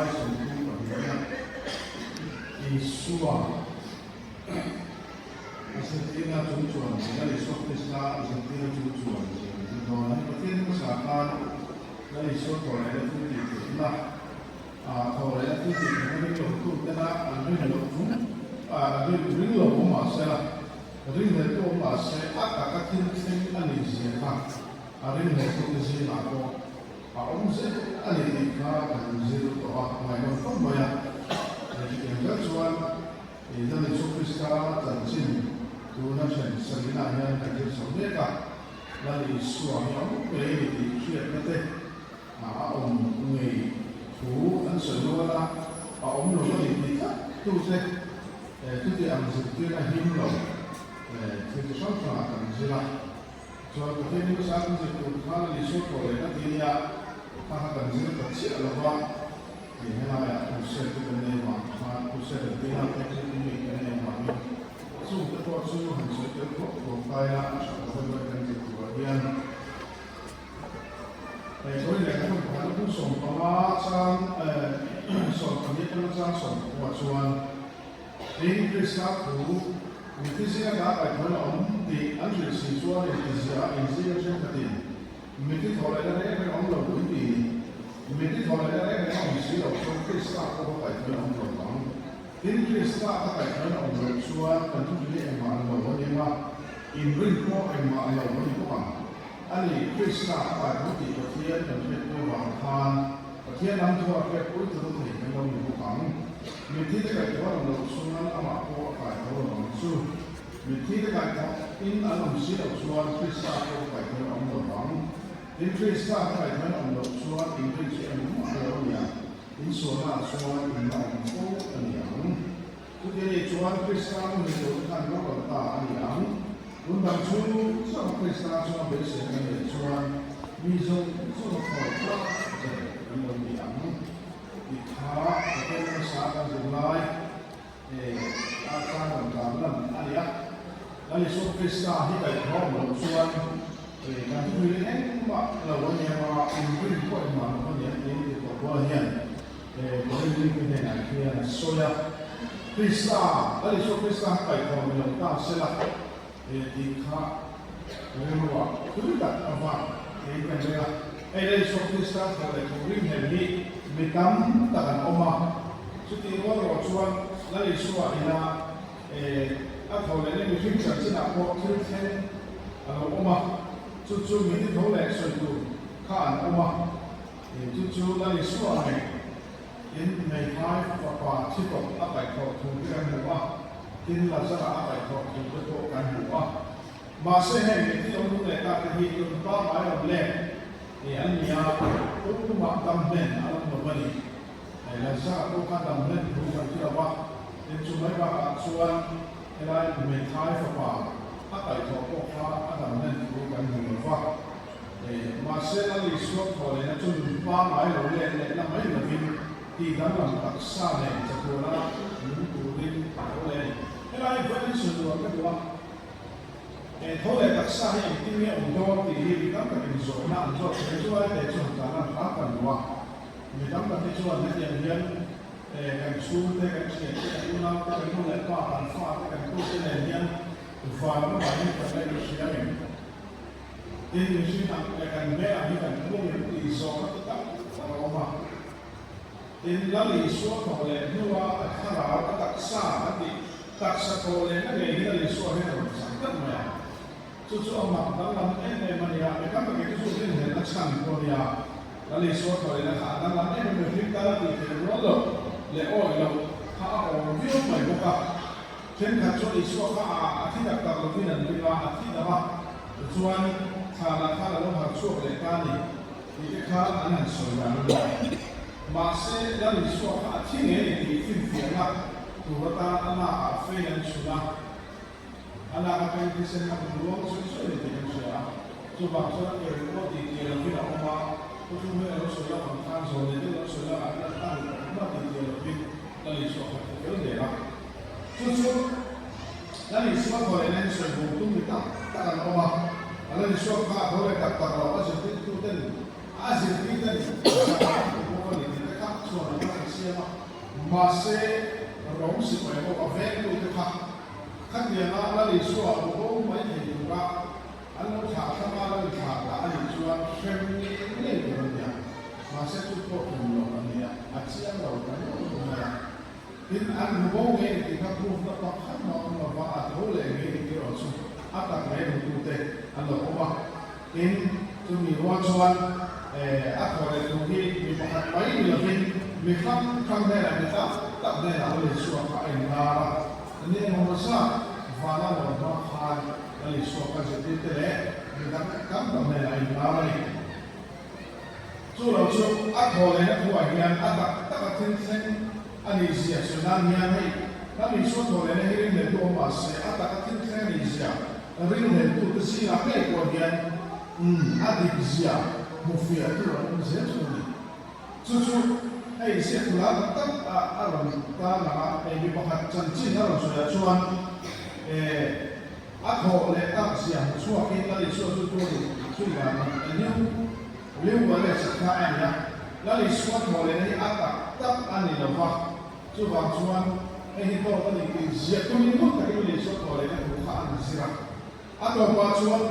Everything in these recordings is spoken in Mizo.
lai 32 a Isua a zirtirna chung chuan Lal Isua Krista a zirtirna chung chuan zir an zir dawn a ni. Pathian hmasa khan Lal Isua thaw leh la thil tih theihna a thaw leh la thil tih theihna ring lo tu tena an rin loh chung an rin ring lo awm mahsela ringhleltu awm mahse a taka thil thleng a nih zia kha a ringhleltute zingah pawh A awm zel a ni tih kha kan zir tawh a, ngaihnawm khawp mai a. Hei chutiang zel chuan Lal Isua Krista chanchin tuna then sarihnaah hian kan zir chho mek a. Lal Isua hi a awm ngei a ni tih hriatna te a awm ngei thu an sawi rual a, a awm lo a ni tih tlat tute chuti ang zirtirna him lo thil chi hrang hrangah kan zir a. Chuan Pathian hi hmasa kan zir tur khan a Isua thaw leh na ti nia, kha kha kan zir ta chiah lo va, hei helaiah crusade te kan nei vang khan crusade an tih a, faculty meet kan nei vangin chung te pawh chu han sawi tel khawp khawp ta ila a tha lo vek kan zir turah hian hei sawi leh kan rawn phahna pu 15 chang 12 atanga chang 19 chuan Tin, Krista thu mitthi zinga dah kaihthawin a awm tih an hrilh si chuan intizia a inzing a thenkhatin mitthi thaw lehna reng reng a awm lo in ti ni. Mitthi thaw lehna reng reng a awm si lo chuan Krista pawh ka kaihthawin a awm lo vang. Tin, Krista ka kaihthawin a awm loh chuan kan thu hrilh hi engmah lo a ni ang a, inrin pawh engmah lo a ni bawk ang. A ni, Krista a kaitho tih Pathian kan hriatpui avang khan Pathian lam thu a hriatpui turu thei kan lo ni bawk ang. Mitthi te kaihthawh an awm loh chuan amah pawh a kaitho lo ang chu. Mitthi te kaihthawh in an awm si loh chuan Krista pawh kaihthawh in a awm lo vang. Tin, Krista ka kaihthawh in a awm loh chuan inrin chu engmah lo a ni ang, insualna ah chuan in la awm fo a ni ang. Chuti a nih chuan Krista hmun ni tur te khan boral ta a ni ang. Tun dang chu zawng Krista chunga beisei kan neih chuan mi zawng zawng a thawi tlak ber kan lo ni ang. Tih kha Pathian hmasa kan zir lai a chang rawn tlan lan a ni a. Lal Isua Krista hi kaihthawm loh chuan kan thil engmah lo a nia a, inrin pawh engmah lo a nia tiin tih tawh rual hian Korinth mite hnenah hian a sawi a. Krista, Lal Isua Krista hi kaihthawm ni lo ta sela tih kha rilruah thui tak a vak tiin kan ring a. Hei Lal Isua Krista thaw leh thu ringhlel hi mi tam tak an awm a. Chutih rual ruah chuan Lal Isua ina a thaw leh leh mihring chanchinah pawh thil thleng a lo awm a, chu chu mi ti tho leh sawi tur kha an awm a. Chu chu Lal Isua ngei in hmeithai fapa thi tawp a kaihthawh thu te kan hmu a, tin Lazara a kaihthawh thu te pawh kan hmu a. Mahse heng mitthi lo nung leh ta te hi nun pangngai rawn lek an ni a, tumah dam hlen an awm lo a ni. Lazara pawh kha dam hlen thu kan hre lo va, tin chu mai bakah chuan helai hmeithai fapa a kaihthawh pawh kha a dam hlen thu kan hmu lo va. Mahse Lal Isua thawhlehna chu nun pangngai lo let lehna mai lovin tih danglam taksa nen chatuana nung turin a tho leh a ni. Helai vawiin sawi nuam ka duh a, tho leh taksa hi engtin nge awm dawn tih hi mi tam takin zawhna an zawt thei a, chulai te chu han tlan a hram kan duh a. Mi tam tak hi chuan hetiang hian kan chhungte, kan thiante, kan unaute, kan nu leh pa, kan fate, kan tute nen hian van ramah hian kan la inhria reng. Tin, mihring ang leh kan hmelah hi kan pum in tih zawhna te tam tak a awm a. Tin, Lal Isua thawh leh hnua a thlarau, a taksa kan tih taksa thawh lehna ngei hi Lal Isua hian a rawn chang tlat mai a. Chu chu a mak danglam em em a nia, mi tam takin chu chu rinhlelhna chhan pawh a nia. Lal Isua thawh lehna kha a danglam em em mihring tana tih theih rual loh leh awih loh kha a awm viau mai bawk a. Thenkhat chuan Isua kha a a thi tak tak lovin an ring a, a thi dam a, tichuan thlanah khan a lo harh chhuak leh ta a ni tih te kha an han sawi dan a ni. Mahse, Lal Isua kha a thi ngei a ni tih finfiahna tur atan a lakah fei an chhun a, a lak atangin thisen a rawn luang sawi sawi a ni tih kan hria a. Chuvang chuan a ke pawh tih tir lovin a awm a, Thuthlung hi a lo sawi lak ang khan zawn leh deuh lo sawi lak ah hian a ru pakhat mah tih tir lovin Lal Isua kha thi fel der a. Chu chu Lal Isua thaw leh nen sawi bum tum mi tak tak an awm a, Lal Isua kha a tho leh tak tak lo, a zirtirtu ten a zirtir ten zah an ti bawk a ni tih te kha chuan an la hre si. chiam a, mahse Rom sipai ho a vengtute kha khatianga Lal Isua a bo mai thei tura an lo thlah thlang a, lo inthlah ta a nih chuan hrem ngei ngei tur a ni a, mahse chu pawh tum lo a ni a, a chiang lo ta nual mai a. Tin, an hmu bo ngei ni tih kha proof na pakhat mah awm lo va, a tho leh ngei ni tih erawh chu a tak leh hmutute an lo awm a. Tin, chumi rual chuan a thaw leh tur hi mi pakhat mai ni lovin mi hrang hrang hnenah, mi tam tak hnenah Lal Isua kha a inlar a. Ni engemaw zat vana lo hma khan Lal Isua kha zirtirte leh mi dang tam tak hnenah a inlar a ni. Chu lo chu a thaw lehna thuah hian a tak taka thil thleng a nih zia sawi nan hian hei Lal Isua thaw lehna hi ringhleltu awm mah se a taka thil thleng a nih zia ringhleltute zingah ngei pawh hian a dik zia hmufiahtu an awm zel chu a ni. Chu chu hei ziak lar tak tak a a rawn tar lang a, hei mi pakhat chanchin a rawn sawiah chuan A thawh leh tak zia hmu chhuakin Lal Isua chu tur zui dan a ni. New Liu Wallace kha a ni a, Lal Isua thawh lehna hi a tak tak a ni lo va, chuvang chuan hei hi dawt a ni tih ziah tumin ngun takin Lal Isua thawh lehna thu kha an zir a. A tawpah chuan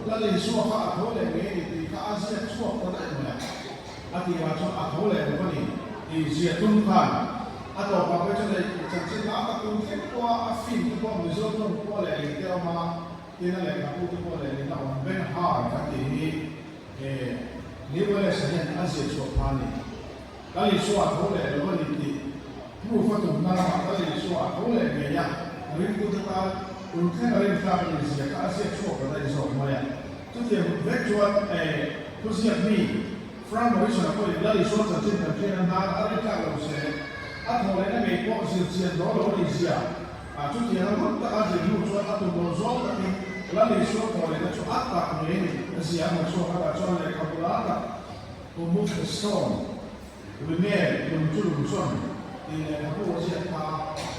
Lal Isua kha a tho leh ngei ni tih kha a ziak chhuak ta daih mai a. A tirah chuan a tho leh lo a ni tih ziah tum khan a tawpah phei chuan hei chanchin lam tak tum thleng pawha a film te pawh Mizo tawng pawh leh eng te awm a, tin a lehkhabu te pawh leh eng a awm Ben Hur kan tih hi he New Wales-a hian a ziah chhuah pha a ni. Lal Isua a tho leh lo a ni tih proof a tumna lamah Lal Isua a tho leh ngei a, ringtute tan tun thleng a rintlak a nih zia kha a ziak chhuak ta daih zawk mai a. Chutiang vek chuan thuziak mi Frank Morrison-a pawhin Lal Isua chanchin kan hriat a hnar a rintlak lo se, a thaw lehna ngei pawh zir chian dawn lo a nih zia. Chutiang a ngun taka zir hnu chuan a tum lo zawng takin Lal Isua thaw lehna chu a tak ngei a nih zia a hmu chhuak a, tah chuan lehkhabu lar tak Who Moved the Stone, Ringe lung chu lung sawn tih lehkhabu a ziak kha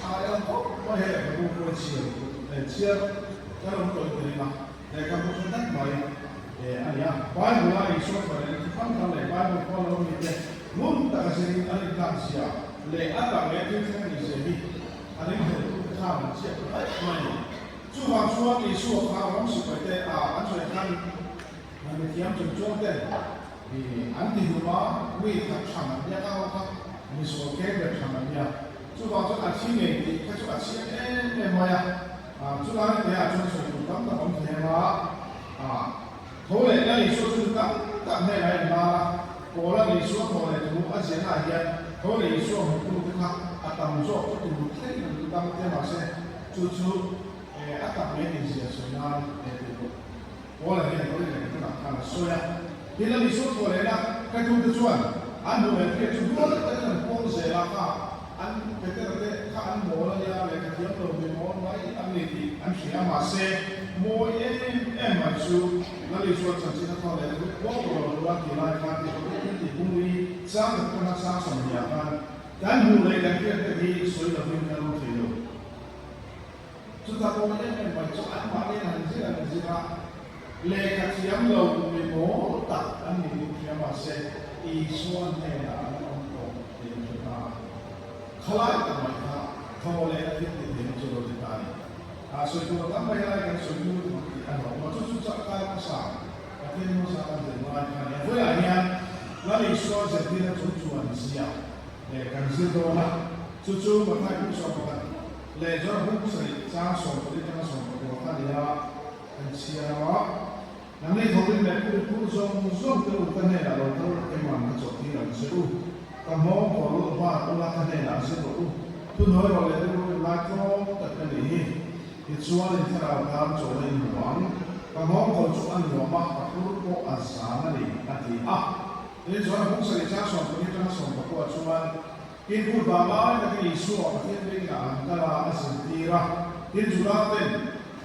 a el khawp mai he lehkhabu pawh i chhiar chhiar kan awm tawh in ka ring a. Lehkhabu tha tak mai a ni a. Bible-a Isua thaw leh thu hrang hrang leh Bible pawh lo mite ngun taka zirin an intlak zia leh a tak leh thil thleng a nih zia hi a ringhleltute khan an chhiat ta daih mai a ni. Chuvang chuan Isua kha ram sipaite a an sawi khan mithiam chungchuang ten an ti hlum a, mi that than an nia kha ho kha misual ke ber than an nia. Chuvang chuan a thi ngei tih kha chu a chiang em em mai a. Chulai te ah chuan sawi tur tam tak awm thei ang a, tho leh Lal Isua chu tam tak hnenah a inlar a, Paula Isua thaw leh thu a ziahna ah hian tho leh Isua hmutu te kha a tam zawk chu tur thleng an lu dang te mahse chu chu a tak mai a inzia sawi nan tih pawh Paula hian Korin leh Kathunah khan a sawi a. Tin Lal Isua thaw lehna hretute chuan an hmuh leh hriat chu hnual takin an puang zel a, kha An Petera te kha an mawl a nia, lehkha thiam lo mi mawl mai an ni tih an hria a, mahse mawi em em mai chu Lal Isua chanchin a thaw leh thu pawh tawh lo tura tih lai khan tih tawh in tih bungui chang tak atanga chang 20 ah khan kan hmuh leh kan hriat te hi sawi lovin kan awm thei lo. Chuta mawi em em mai chu anmahni an han zir an zir a, lehkha thiam lo mi mawl tak an ni tih hria mahse Isua hnenah an awm tawh tih an hre ta a. Khalai tak mai kha thaw leh a thil ti theihna chu lo ti ta a ni. A sawi tur a tam mai helai kan sawi tur tuk tih a hlauh a, chu chu chak kai hmasa Pathian hmasa kan zir lai kha a ni a. Vawiah hian Lal Isua zirtirna chung chuan zia leh kan zir dawn a, chu chu Mathai buk 11 leh John buk sarih chang 14 atanga 19 kha a ni a, kan chhiar a. Nangni thawkin leh phur phur zawng zawng te u ka hnenah lo kal emaw ka chawp tir ang che u. Ka hmawng kawl vat ula ka hnenah zir rawh u. Thunawi rawh leh rilru in lai tlawm tak ka nih hi. Tichuan in thlarau tan chawlhna in hmu ang. Ka hmawng kawl chu a nuam a, ka phur pawh a zang a ni, a ti a. Tin, chuan a hung sarih chang 14 atanga 19 chuan tin phur vang lai takin Isua Pathian bengin ah an kal a, a zirtir a. Tin, Juda ten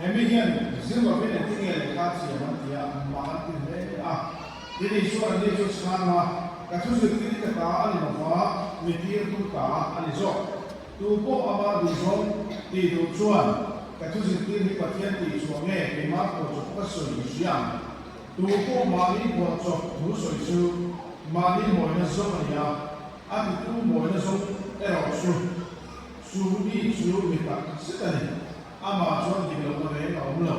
He mi hian zir lovin engtin nge lehkha thiam an ti a, mah an ti hle a. Tin, Isua an ni chu chhang a, Ka thu zirtir hi ka ta a ni lova, mi tirtu ta a ni zawk. Tu pawh ama duhzawng tih duh chuan ka thu zirtir hi Pathian tih chhuah nge keimah phuahchawp ka sawi i hria ang. Tu pawh mahni phuahchawp thu sawi chu mahni mawina zawng a ni a, a titu mawina zawng. erawh chu, chu mi chu mi tak zet a ni. Amah chuan dik lohna reng a awm lo.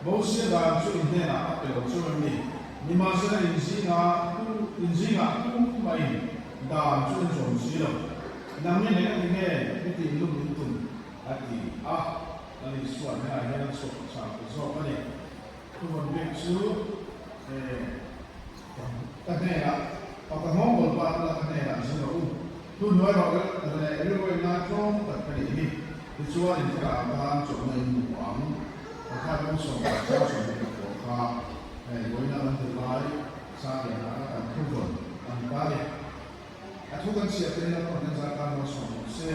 Mosia dan chu in hnenah a pe lo chauh em ni? Nimahsela in zinga tu in zingah tu mahin dan chu in zawm si lo. Nangni eng a ti nge mi tih lum in tum? a ti a. Lal Isua hnenah hian a chhuak chang ta zawk a ni. Thuvawn bik chu ka hnenah, pa ka nghawngkawl pa la ka hnenah zir rawh u. Thu hnuai rawh leh rilru in ngai tlawm tak ka nih hi. Tichuan in thlarau tan chawlhna in hmu ang. Pakhat rawng sawm leh chang 24 kha hei vawiina kan ti lai Sangliana a kan thuvawn a ni ta ni. A thu kan chhiah te hi Lalpan kan zar tan malsawm rawh se.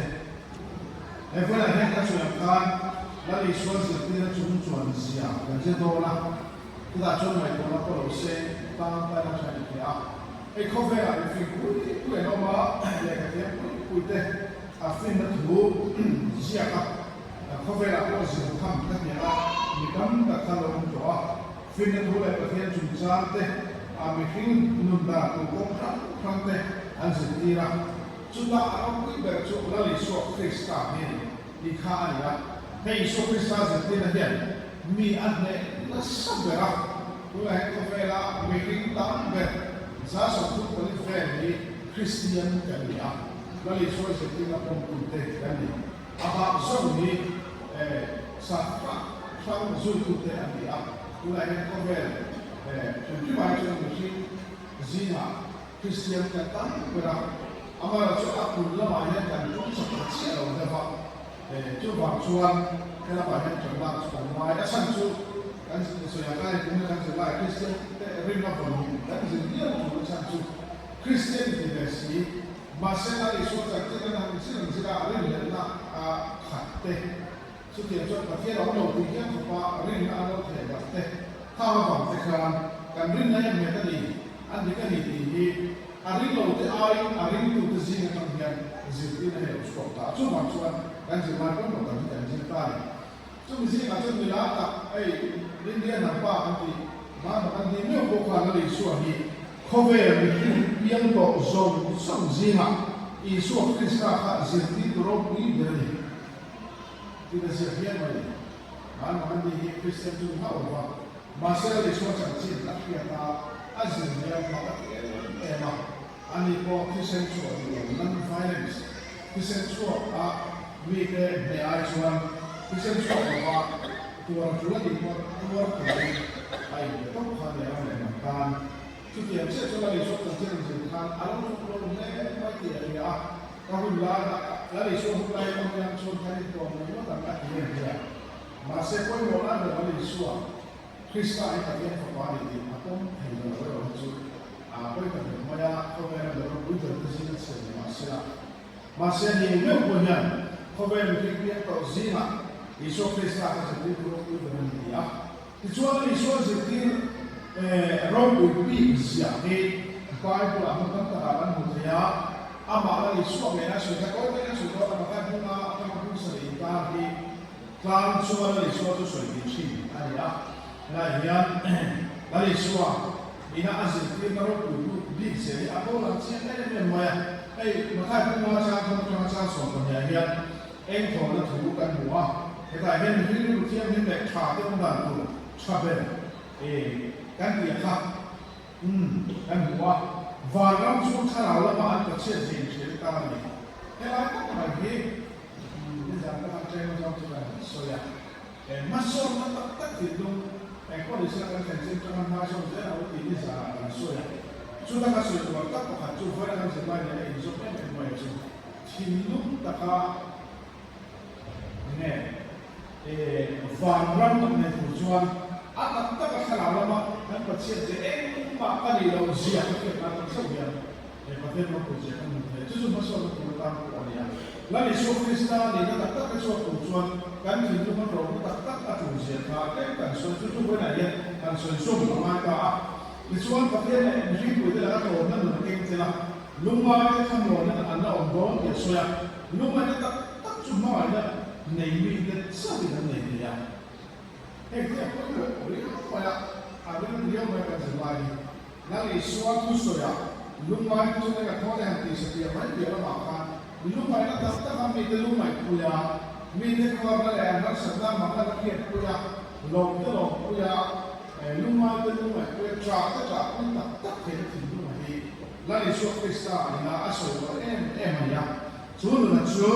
He vawilah hian ka sawi ang khan Lal Isua zirtirna chung chuan zia kan zir dawn a, chutah chuan ngaihtuahna pawh lo se tang taina tha ni thei a. Hei khawvelah mifing pui pui an awm a, lehkha thiam pui pui te a finna thu ziak a, khawvelah pawh zir tham ka ti a, mi tam tak kha lo awm tawh a. Finna thu leh Pathian chungchang te, a mihring nun dan tur kawng hrang hrang te an zirtir a. Chutah a ropui ber chu Lal Isua Krista hi a ni tih kha a ni a. Hei Isua Krista zirtirna hian mi a hneh nasa ber a. Tunah hian khawvela mihring tam ber 34 vel hi Kristian kan ni a, Lal Isua zirtirna pawmtute kan ni. A bak zawng hi sakfa hrang zuitute an ni a. Tunah hian khawvel hrimhrimah hi chuan mihring zingah Kristian kan tam ber a, amaherawhchu chu a kum lamah hian kan tum chak ta chiah lo deuh a, chuvang chuan he lamah hian ṭan lak chu kan ngai. A chhan chu kan sawi ang khan kum kan zir lai Kristian te rinna vawn hi kan zir viau tur a chhan chu Kristian inti ve si, mahse Lal Isua chanchin an han zir ang zir a, rinhlelhna a khat te. Chutiang chuan Pathian a awm lo tih hian khawpa rinna an lo theh darh te, khang avang te khan kan rinna hi a nghet a ni, an dik a ni tih hi a ring lo te aiin a ringtu te zing atang hian zirtirna hi a lo chhuak ta a. Chuvang chuan kan zirlai pawimawh tak hi kan zir ta a ni. Chumi zingah chuan mila tak hei India hnam pa kan tih Mahatma Gandhi meuh pawh khan Lal Isua hi khawvel mihring piang tawh zawng zawng zingah Isua Krista kha zirtirtu ropui ber a ni. Tin a ziak hian mai, Mahatma Gandhi hi Kristian chu ni hauh lova, mahse Lal Isua chanchin a hriat a, a zir hian mak a ti em em a. Ani pawh thisen chhuah duh lo, non-violence, thisen chhuak a mite hneh ai chuan thisen chhuak lova tuar tul a tih pawh tuar turin a inpe tawp kha nia ram leh hnam tan. Chutiang chiah chu Lal Isua chanchin an zir khan a lo tluk lo hle mai tih a hria a. Ka hun lai a, Lal Isua hun lai awm hian chuan kan intuam mai ngawt ang a ti em hian. Mahse pawimawh lai ber Lal Isua, Krista hi Pathian Fapa a ni tih a pawm thei ta lo erawh hi chu a pawi ta hle mai a, khawvela mi ropui ber te zinga chhiat ni mahse la. Mahse ni meuh pawh hian khawvel mihring piang tawh zingah Isua Krista kha zirtirtu ropui ber a ni ti a. Tichuan Lal Isua zirtir ropui bik ziah hi Bible-ah hmun tam takah kan hmu thei a. Amah Lal Isua ngei a sawi kha tawi takin a sawi dawn a, Matthai hmunga atanga hmun sarih inkar hi tlang chuan Lal Isua chu sawi tih thin a ni a. Helaiah hian Lal Isua ina a zirtirna ropui bik zia hi a bo lang chiang em em mai a. Hei Matthai hmunga chang thum atanga chang 12 ah hian Eng thawhna thu kan hmu a, hetah hian mihring rilru thianghlim leh tha te awm dan tur tha ber e kan tih a kha umm kan hmu a, vanram chu thlarau lamah an pachhiat zin hriat tan a ni. Helai tak mai hi umm nizan lama tlem zawng chu kan sawi a, e hmasawnna tak tak thinlung engpawh ni sela kan thlen chin tanga hmaisawn zel ang u tih nizanah kan sawi a, chuta ka sawi tur tak pakhat chu vawiin kan zirlai nena inzawm em em mai chu. Thinlung taka nge vanram kan nei tur chuan a tak taka thlarau lama kan Pathian che engmah ka nih loh zia ka hriat nan tak zauh hian he Pathian ropui zia kan hmu thei. Chu chu hmasawnna tur atan pawh a ni a. Lal Isua Krista nihna tak tak te chhuak tur chuan kan thinlung a tlawmna tak tak a tul zia kha tlem kan sawi chu chu vawiinah hian kan sawi zawm a ngai ta a. Tichuan Pathian leh mihringpuite laka tlawmna nun a keng tel a. Lungngaite thlamuanna an la awm dawn tih a sawi a, lungngaihna tak tak chu hmangaihna nei mite chauhin an nei thei a. Heng hi a pawimawh riau mai a, a ril riau mai kan zir lai hi. Lal Isua thusawiah lungngaite chu nge ka thaw te han tih satliah mai piah lamah khan. Lungngaihna tak taka mite lungngaihpui a, mite khuarna leh an harsatna mangan a hriatpui a, lawmte lawmpui a, lungngaite lungngaihpui a, ṭahte ṭahpui tak tak theihna thinlunga hi Lal Isua Krista ina a sawi rual em em a ni a. Chu nuna chu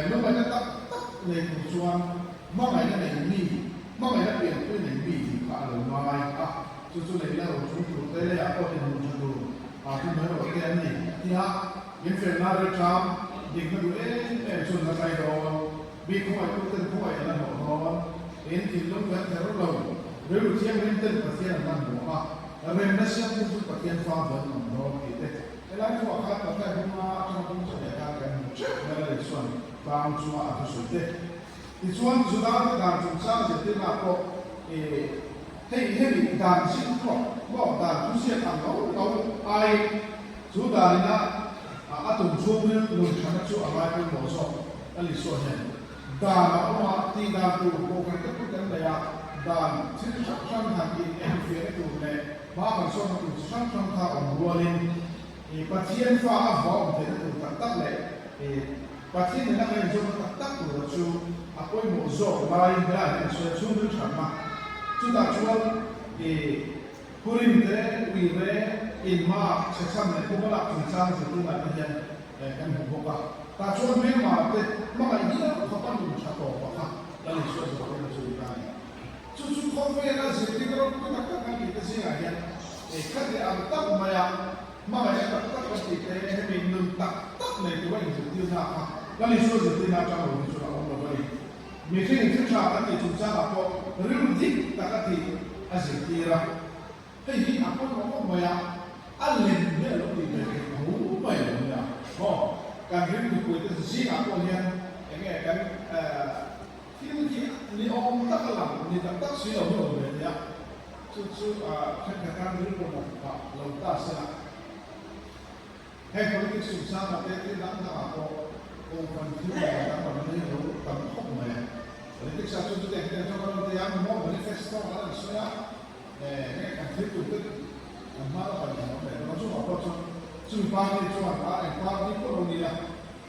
lungngaihna tak tak nei tur chuan hmangaihna nei mi, hmangaihna pianpui nei mi tih kha a lo ngai a. Chu chu leila ro chung tur te leiah pawh dinhmun tha tur thu hnuai rawh te an ni a ti a. Min felna rilṭam dikna duh em em chu an la tlai dawn. Mi khawngaihtu ten khawngaih an la hlawh dawn. In thinlung kan kher lo. Rilru thianghlim ten Pathian an lan bawk a, remna siamtu chu Pathian fa vawn awm dawn tih te. Helai thuah khan Pathian hmunga atanga bung chawh leh khan kan hmu theuh mai a Isua'n tlang chunga a thusawi te. Tichuan Juda te dan chungchang zirtirna pawh hei hemi dan zingthuak maw dan thuziak ang lo lo aiin chu danina a tum chhungin nunthana chu a ngai pawimawh zawk a Isua hian dan a awm a tih dan tur kohhran te pawh kan nei a, dan thil hrang hrang han in enfiahna tur leh hma kan sawmna tur chi hrang hrang kha awm rualin Pathian fa a vua awm theihna tur tak tak leh Pathian nena kan inzawmna tak tak tura chu a pawimawh zawk laiin helaiah hian a sawi a, chhungril thatna. Chutah chuan i Purim te, Uire, Inma, Chhechham leh Pumalak chungchang zirtirah te hian kan hmu bawk a. Tah chuan hmelma te hmangaih hial khawpa nun tha tawpa kha Lal Isua zirtirna chu ni ta a ni. Chu chu khawvela zirtirna ropui tak tak kan tihte zingah hian khati ang tak maia Hmangaihna tak tak kan tih te, hemi nun tak tak nei tura inzirtirna kha Lal Isua zirtirna atang lo hi chuan a awm lo a ni. Mihring thil tha kan tih chungchangah pawh rilru dik tak a tih a zirtir a. Hei hi a pawimawh khawp mai a, a lem hi a lo tih ve theih tho mai lo nia. Maw? Kan rilru te zingah pawh hian enge kan thil hi ni awm tak a lang ni tak tak si lo hi a awm ve thei a. Chu chu thenkhat tan rilru nat phah lo ta se la. Heng politics chungchangah te thil dang dangah pawh kohhran thil leh danglam hi a lo tam khawp mai a. Politics ah chuan chutiang hian chuan kan rawn ti a, maw manifesto kan rawn sawi a, nge kan thil tur te kan hma la paih dan awm leh dawn a, chuvang pawh chuan chumi party chuan a eng party pawh lo nia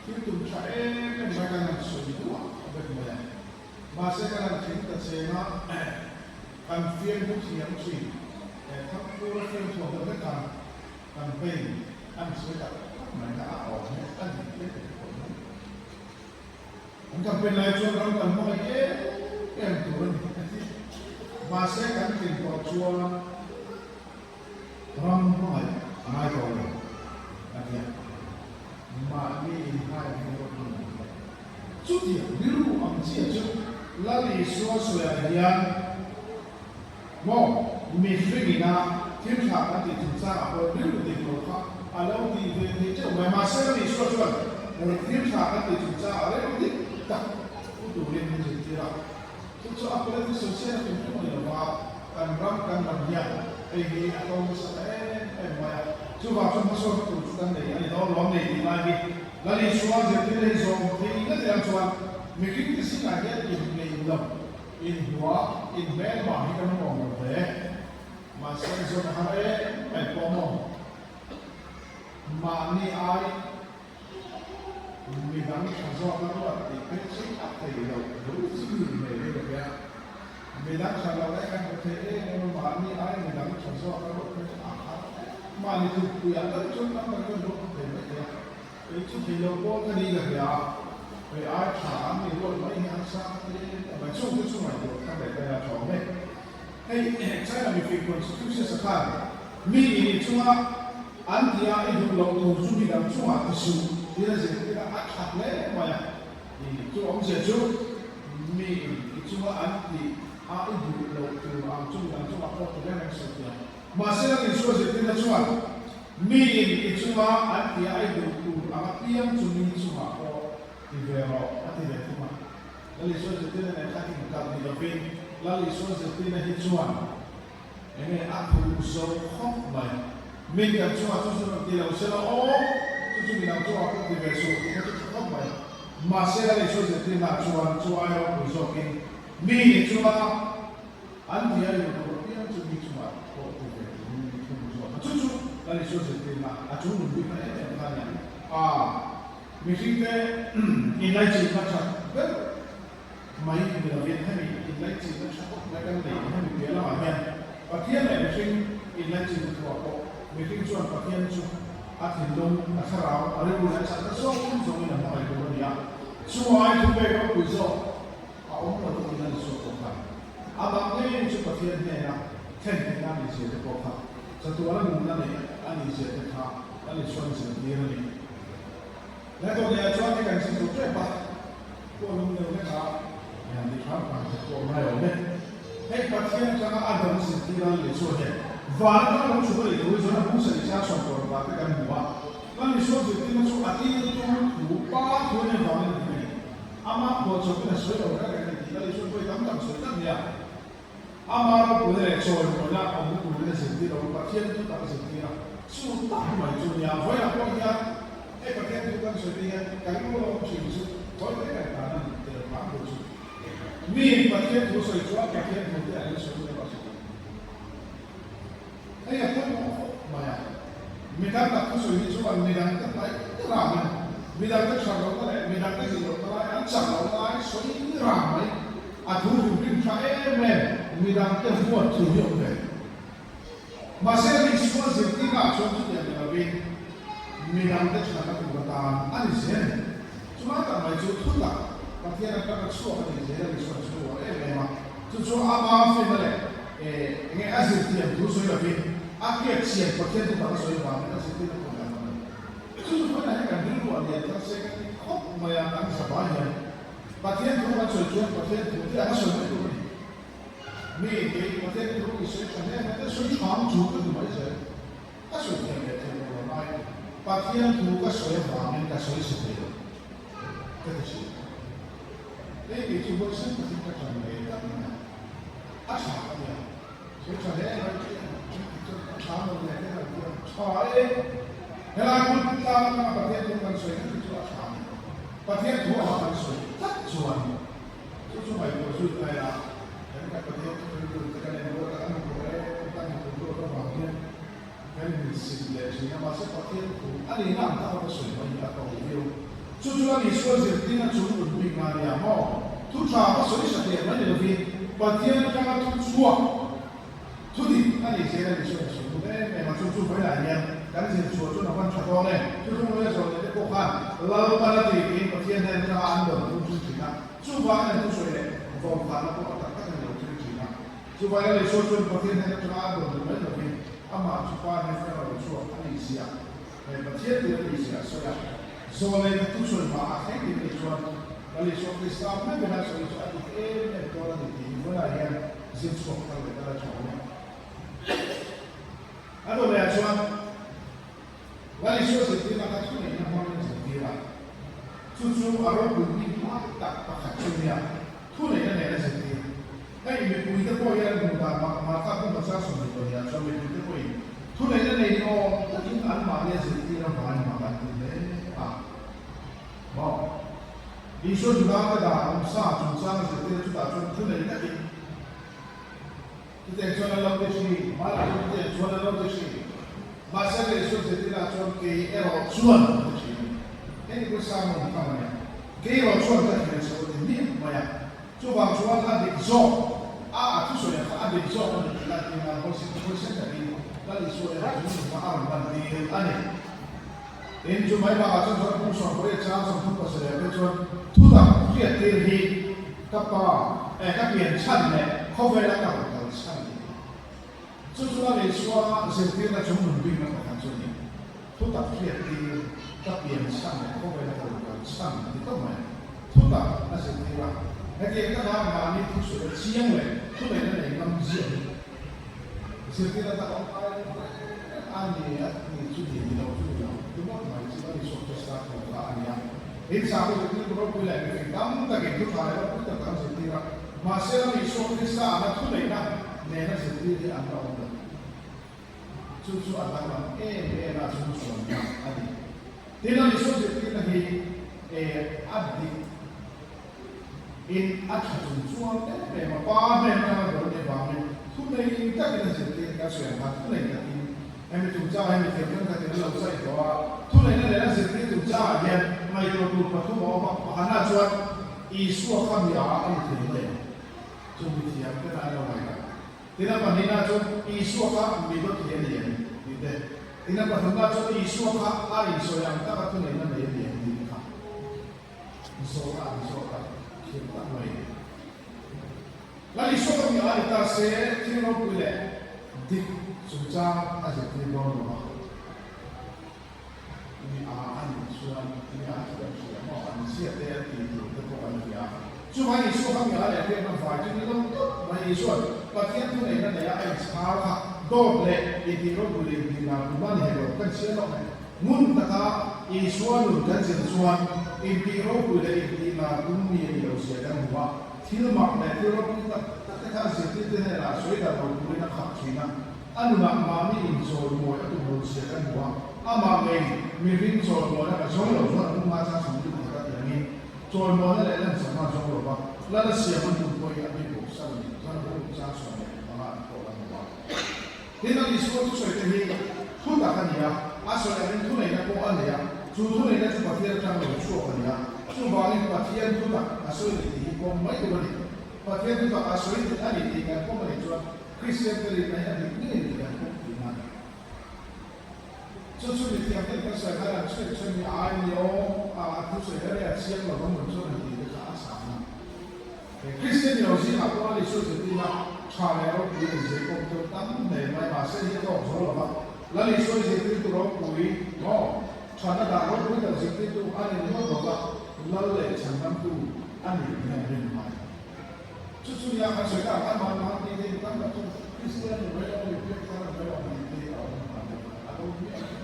thil tum tha em em mai kan han sawi duah vek mai a. Mahse kan han tling ta cheng a, kan fiamthu thiam thin. He Thangpura fiamthu ang deuh hlek khan campaign an sawi tak tak mai na a awm hi a dik hle tih ka pawh mai. An campaign lai chuan ram kan hmangaih em em tur a ni a ti. Mahse kan tlin tawh chuan Ram hmangaih a ngai tawh lo, a ti a. Mahni inhai ang erawh chu ni lo. Chutiang rilru ang chiah chu Lal Isua sawiah hian maw mihring ina thil tha kan tih chungchangah pawh rilru dik lo kha a lo tih ve thei teuh mai. Mahse Lal Isua chuan thil tha kan tih chungchangah rilru dik tak pu turin min zirtir a. Chu chu a politics sawichhiat a tum tum a ni lo va, kan ram kan ram hian hei hi a to nasa ta em em mai a, chuvang chuan hmasawnna tur chu kan nei a ni dawn lawm nei tih lai hi Lal Isua zirtirna hi zawm thei ngat eang chuan mihring te zingah hian inngeih lo, inhua, inhmelma hi kan awm awm lo hle. Mahse zawn a har em mai pawh maw? Mahni ai. Midang tha zawk a ruat tih phei chu a thei lo bul chu ni hmel hi ka tia. Midang tha lo leh kan hmu thei em em a, mahni ai midang tha zawk a ruat phei chu a har em. Mahni thupui ah tal chuan tam tak chuan ruat thei mai thei a, kei chu thei lo pawl ka ni ka hria a, kei ai tha an ni ruat mai hi an sang ka ti em em mai. Chungte chu ngaihtuah thar leh ta ila tha awm e. Hei China mifing Confucius a khan mi i nih chunga an ti a, i duh loh tur chu midang chungah ti suh tiin a zirtir a, a tha hle mai a. I chu awmzia chu mi i chunga an ti a, i duh loh tur ang chu midang chungah pawh ti reng reng suh tia. Mahse a Isua zirtirna chuan mi in i chunga an ti a, i duh tur ang apiang chu mi chungah pawh ti ve rawh a ti ve thung a. Lal Isua zirtirna nen khan inkalh ni lovin Lal Isua zirtirna hi chuan enge a phuh zo khawp mai. Min kan chungah chu chu rawn ti lo se la aw, chu chu midang chungah pawh ti ve suh tih kha chu tha khawp mai. Mahse Lal Isua zirtirna chuan chu ai ropui zawkin mi ni chunga an ti a ilo tur apiang chu mi chungah pawh ti ve turin min thunun zawk a. Chu chu Lal Isua zirtirna a chung nun bikna em em kha a ni a. Mihringte inlaichinna tha ber mai ni lovin hemi inlaichinna tha tak mai kan nei hemi piah lamah hian Pathian leh mihring inlaichinna thuah pawh mihring chuan Pathian chu a thinlung, a thlarau, a rilru leh a chakna zawng zawngin a hmangaih tur a ni a. Chu ai thupek ropui zawk a awm lo tiin a ni chhuak pawh kha. Amah ngei chu Pathian hnena thlen theihna a nihzia te pawh kha chatuana nunna neih a nihzia te kha a ni chuan zirtir a ni. He dawhneah chuan hei kan zir zo tep a, pawh lung deuh hlek a, hei han ti hram hram te pawh ngai awm e. Hei Pathian atanga a dawng zirtir a ni chuan hei van atanga lo chhuk a nih thu hi chuan a hmung sarih chang sawmkawn vah te kan hmu a, kan misual zirtirna chu a tirtu thu pa thu a nih avangin a ni. Amah phuahchawpin a sawi lo reng reng a ni tih a ni chuan vawi tam tak sawi tlat nia. Ama ropuina leh chawimawina awmna turin a zirtir lo, Pathian thu tak a zirtir a, chu tak mai chu nia. Vawiah pawh hian hei Pathian thu kan sawi te hian ka rilru a awm thin chu vawi te kan tan a ni tel hram tur chu. Miin Pathian thu sawi chuan Pathian thu te an sawi emaw a sawi. Hei a pawimawh khawp mai a, mi tam tak thusawi hi chuan midang te hmai rang emaw, midang te that lohna leh midang te zir lohna lai an chak lohna lai sawi rang mai, a thu hrim hrim tha em em midang te huat thu hi awm ve. Mahse Isua zirtirna ah chuan chutiang ni lovin midang te thatna tur atan a ni zel a ni. Chulai tak mai chu thutak Pathian atanga chhuak a ni zel a ni chuan chu a uar em em a, chu chu ama finna leh Eng nge a zirtiam thu sawi lovin a hriat chian Pathian thu tak a sawi vangin a zirtirna pawh dan a ni. Chu chu hmanah hian kan rilru a lian thar se ka ti khawp mai a, kan zava hian Pathian thu kan sawi chuan Pathian thu te ang a sawi mai tur a ni. Mi kei Pathian thu i sawi tha hle mai te sawi tha ang chu ka ti mai zel. Ka sawi thiam leh thiam lo lo ai Pathian thu ka sawi avangin ka sawi chhe thei lo ka ti thin. Hei kei chu huaisen takin ka tan ve tlat mai a. A tha ka nia. Sawi tha hle mai chu engtik chuan a tha lo leh te kan tia. Tha e. Helai hmun tlang atanga Pathian thu kan sawi tlat hi chu a tha a ni. Pathian thu anga kan sawi tlat chuan chu chu ngaihtuah zui ta ila kan ka Pathian thu rilru te kan en ruat a, kan hmu e, kan hmu ruat avang hian Kan insit leh thin a, mahse Pathian thu a nihna ang taka ka sawi mai hi a to viau. Chu chu a Isua zirtirna chung un bik na nia maw? Thu tha ka sawi sa teh mai ni lovin Pathian atanga thu chhuak, thu dik a nih zel a Isua in sawi duh em em a, chu chu vawilah hian kan zir chhuah chuan a van tha dawn em? Thuthlung leh zawh leh te pawh khan Lalpan a tih tiin Pathian hnen atanga an rawn thung thin thin a, chuvangin an thusawi leh vaukhana pawh a tak tak in lo thleng thin a. Chuvai a Isua chuan Pathian hnen atanga a dawn ni mai lovin amah chu Pa hnen atanga lo chhuak a nih zia leh Pathian tir a nih zia a sawi a. Zawlei thu sawi hma a thleng tir ni chuan Lal Isua Krista meuhin a sawi chu a dik em em dawn a ni tih hi vawilah hian zir chhuak thar leh ta la tha awm e. A dawleh ah chuan Lal Isua zirtirna kha thuneihna hmangin a zirtir a, chu chu a ropui bik lai tak pakhat chu nia thuneihna nen a zirtir. Hei mipuite pawh hian an hmuh dan mak Martha pum a char 22 ah chuan mipuite pawhin thuneihna nei ni awm takin anmahni a zirtir avangin mak an ti hle a. Maw? Isua Juda-te dan awmsa chungchang a zirtir a chutah chuan thunei takin Chutiang chuan an lo ti thin, hmanah chuan chutiang chuan an lo ti thin. Mahse lei sual zirtirah chuan kei erawh chuan ka ti thin a ni. Hei ni pawh sermon tham a nia. Kei erawh chuan ka thil chho a ti miah mai a. Chuvang chuan a dik zawk a, a thusawi kha a dik zawk a ni tih lan tir nan hawisin hawisin takin Lal Isua erawh chu nunna a rawn lan tir a ni. Tin, chu mai bakah chuan chuan Pu Sawmpuia chang 37 te chuan thutak hriat tir hi ka pa eh ka pian chhan leh khawvela ka rawn kal chhan a ni. Chu chu a Isua zirtirna chung nun bikna pakhat chu a ni. Thutak hriat tir ka pian chhan leh khawvela ka rawn kal chhan a ni tawp mai. Thutak a zirtir a, hetiang taka mahni thusawi a chiang leh thuneihna nei ngam ziah hi Zirtirna tak awm ai reng a ni a ni chu ni ni lo chu ni lo ti ngawt mai chu a ni suak Krista thu kha a ni a. In sakhaw zirtirtu ropui leh mifing tam takin thu tha leh ropui tak an zirtir a, mahse a ni suak Krista anga thuneihna nena zirtir hi an la awm lo. Chu chu a danglam em em a chung chuanna a ni. Tin a ni suak zirtirna hi a dik. In a tha chung chuan em em a, pa hnen atanga dawn anih avangin thu nei takin a zirtir ka sawi ang khan thu nei takin hemi chungchangah hian mithiam thenkhatin an lo sawi tawh a, thu neihna leh a zirtir chungchangah hian Ngaihtuah tur pathum a awm a, pakhatna chuan Isua kha mi a a ni thei mai ang. Chu mi thiam ten an lo ngaihtuah. Tin a pahnihna chuan Isua kha mi dawt thei a ni em? tih te. Tin a pathumna chuan Isua kha a insawi ang taka thuneihna nei a ni em? tih te kha zawhna an zawt a, thiam tak mai. Lal Isua ka mi a ni ta se thil ropui leh dik chungchang a zirtir dawn lo a. Mi a a nih chuan mi a chu kan hria maw? An zia te an tih tur te pawh kan hria. Chuvangin Isua kha mi a leh hriatna vai chu ni lo tawp mai. Isua'n Pathian thuneihna neia a inchhar kha dawt leh intih ropui leh intih lar tum a ni hek lo. Kan chhiar lawk hek. Ngun taka Isua nun kan zir chuan intih ropui leh intih lar tum mi a ni lo zia kan hmu a. Thil mak leh thil ropui tak tak te kha a zirtirte hnenah sawi darh lo turin a khap thin a. A nunah mahni inchawimawi a tum lo zia kan hmu a, amah ngei mihring chawimawina ka zawng lo chuan a tum ngai chang sawmli pakhat a ti angin chawimawina leh lanchakna a zawng lo va, lal a siam an tum pawh hi a bik bawk sal a ni. Chuan a tum chang 15 an pawh kan hmu a. Tin, a Isua thusawi te hi thu tak a ni a, a sawi angin thuneihna pawh a nei a, chu thuneihna chu Pathian atang lo chhuak a ni a, chuvangin Pathian thu tak a sawi ni tih hi pawm mai tur a ni. Pathian thu tak a sawi a ni tih kan pawm a nih chuan Kristian te rinna hi a dik ngei ni kan pawm tihna a ni. Chu chu mithiam ten kan sawi khan an chhuih chhuih mi ai ni aw, a a thusawi hi a rei a chiang lo vang rawn chuan an tih te kha a chhang a. He Kristian ni lo zingah pawh a Isua zirtirna tha leh ropui an zir pawm chu tam hle mai mahse hi a tawk zo lo va. Lal Isua i zirtirtu ropui maw thatna dah ropui tak zirtirtu a ni ringawt lo va, Lal leh chhandamtu a ni tih hi an rin ngai. Chu chu nia kan sawi tak an mahni mahni te mi tam tak chu Kristian ni mai lo mi piak thar an mai lo tih te a awm hman deuh a, a lo hmiah a ni.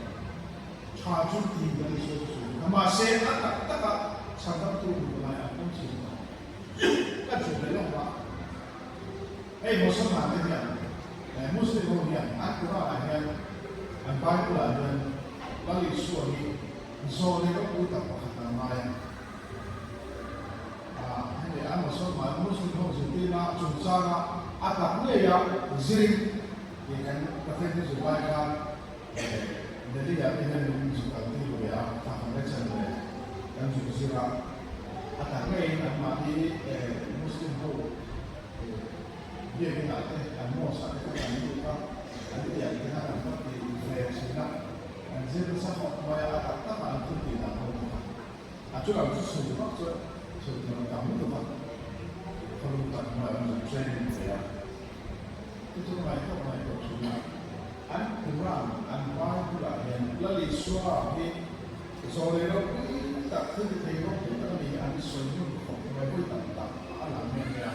Tha chu ti kan i sawi chu sawi a, mahse a tak taka chhandamtu hmu lai an awm thin lo. Ka chhun leh lawk a, hei Mosolman te hian Muslim ho hian an Quran ah hian an Bible ah hian Lal Isua hi zawh leh ropui tak pakhat an ngai a. Hemi an Mosolman Muslim ho zirtirna chungchanga a tak ngeia zirin tih kan Pathian thu zir lai khan Delhi ah te hian min zuk kal tir ve a, thla khat leh chan ve kan zuk zir a, a tak ngeiin anmahni Muslim ho biakin ah te an mosque ah te khan an lut a, an tiang te khan an va ti ve thin a, an zir nasa khawp mai a, a tak takah an thil tih dan ho te kha. A chu lam chu chhun vak chuan chhun tur a tam lutuk a, khawlum tak hnuaiah an zuk training ve a. Chu chu ka ngaihtuah ngaihtuah thin a, an Quran, an Bible ah hian Lal Isua hi zawlei ropui tak, thil ti thei ropui tak a ni, an sawi hmun khawp mai vawi tam tak a lang nghe nghe a.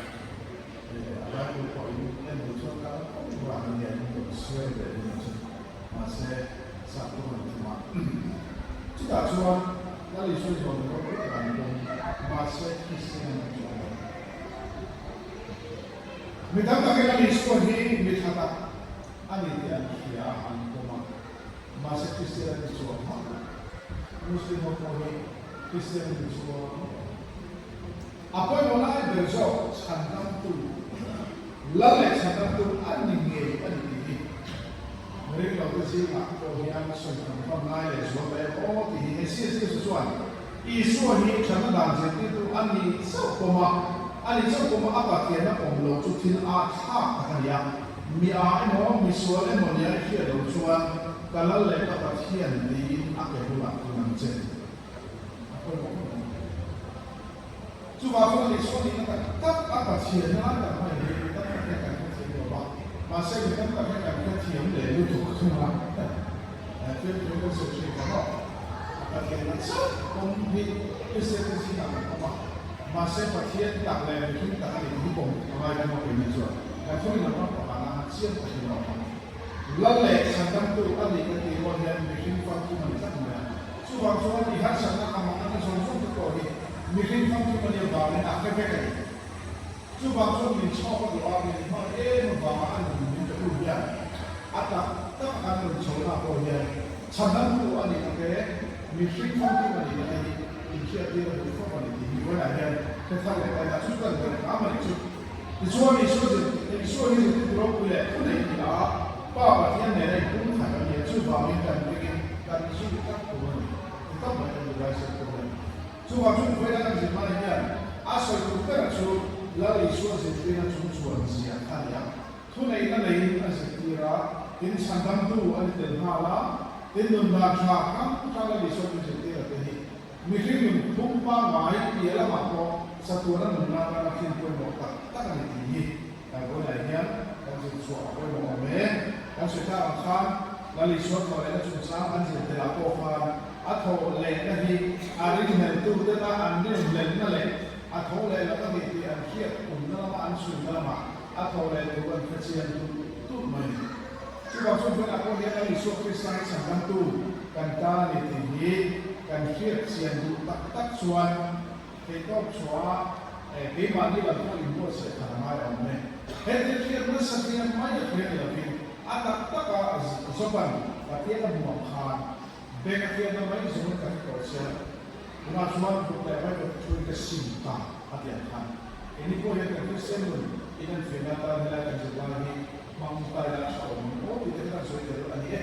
A Bible pawh in en duh chuan ka ram khawp Quran a nia in rawn share ve ding ang chu. Mahse, sap chu rawn thum a. Chutah chuan Lal Isua zawm ni ropui tak an pawm, mahse Kristian an chuang lo. Mi tam takin Lal Isua hi mi tha tak a ni tih an hria a, an pawm a, mahse Kristian an ni chuang hauh lo. Muslim ho pawh hi Kristian an ni chuang hauh lo. A pawimawh lai ber zawk chhandamtu, Lal leh chhandamtu a ni ngei a ni tih hi ring lote zingah pawh hian sawi tam hman ngai leh zual ta em aw tih hi he CSS chuan Isua hi thatna dan zirtirtu a ni chauh pawm a, a ni chauh pawm a a Pathianna pawm lo chu thil a thlak tak a ni a, mi a emaw mi sual emaw nia i hriat lo chuan ka Lal leh ka Pathian tiin a ke bulah kun ang che. A pawimawh khawp mai. Chuvang chuan Isua nihna tak tak a Pathian na lai tak hmai hi mi tam tak hian kan hrethiam lo va, mahse mi tam tak hian kan hrethiam leh lutuk thung a. Fiamthu kan sawi thin ta maw? A Pathian na chauh pawm hi Kristian te zingah kan awm a, mahse Pathian tak leh mihring tak a ni tih hi pawm a ngai thung a keini chuan kan thurin lam ram pakhatah han chiang takin a awm a. Lal leh chhandamtu a ni kan tih rual hian mihring famkim a ni tlat mai a. Chuvang chuan i harsatna ka manganna zawng zawng te pawh hi mihring famkim a nih avangin a hre vek a ni. Chuvang chuan min chhawk a duh a, min hman em avanga a nun min pe tu hian a tak tak a kan nun chhohna pawh hian chhandamtu a nihna te, mihring famkim a nihna te hi inhriattir a duh fawk a ni tih hi vawiinah hian hre thar leh ta ila chu kan ber hram a ni chu. Tichuan Isua zirtirte, Isua hi zirtirtu ropui leh thu nei a ni a, Pa Pathian nena inpumkhat a ni a, chuvangin kan ringin kan zui tak tur a ni. Ti tak mai kan duh lai sawi tur a ni. Chuvang chu vawiina kan zir lai hian a sawi tur ber chu Lal Isua zirtirna chung chuan zia kha a ni a. Thuneihna neiin a zirtir a, tin chhandamtu a ni tel nghal a, tin nun dan tha hrang hrang Lal Isua min zirtir a te hi mihring nun phum pangngai piah lamah pawh chatuana nunna atana thil pawimawh tak tak a ni tih hi kan vawiinah hian kan zir chhuah a pawimawh awm e. Kan sawi tak ang khan Lal Isua thawh lehna chungchang an zir telah pawh khan a thawh lehna hi a ringhleltu tena an rinhlelna leh a tho leh lo a ni tih an hriat tumna lama an chhuina lamah A tho leh tur an hre chiang tulh tulh mai a ni. Chuvang chuan vawiinah pawh hian Lal Isua Krista hi chhandamtu kan tan a ni tih hi kan hriat chian duh tak tak chuan theihtawp chhuah a keimahni lam pawh inbuatsaih khan a ngai awm e. He thil hriat nasa hriat mai a hria ni lovin a tak taka Joban Pathian a hmuh ang khan beng a hriatna mai zawngin ka hre tawh che a. Tunah chuan vut leh vaivut thuin ka sim ta a ti ang khan. Keini pawh hian kan Kristian nun in an fiahna atan helai kan zirlai hi hmang ta ila tha awm ang aw tih te kha kan sawi tel a ni e.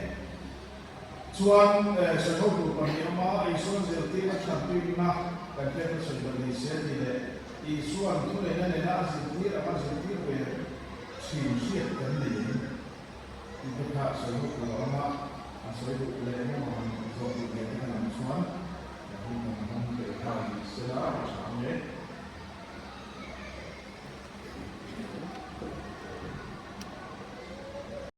Chuan sawi ho tur pahnih awm a, Isuan zirtirna thatpikna kan hriatna sawi belh ni se tih leh Isuan thuneihna nena a zirtir anga zirtir ve thin hriat kan nei em? Tih te kha sawi ho tur a awm a, a sawi duh leh emaw han zawh duh ve te kha lam chuan hun kan hmang peih kha ni sela a tha ang e.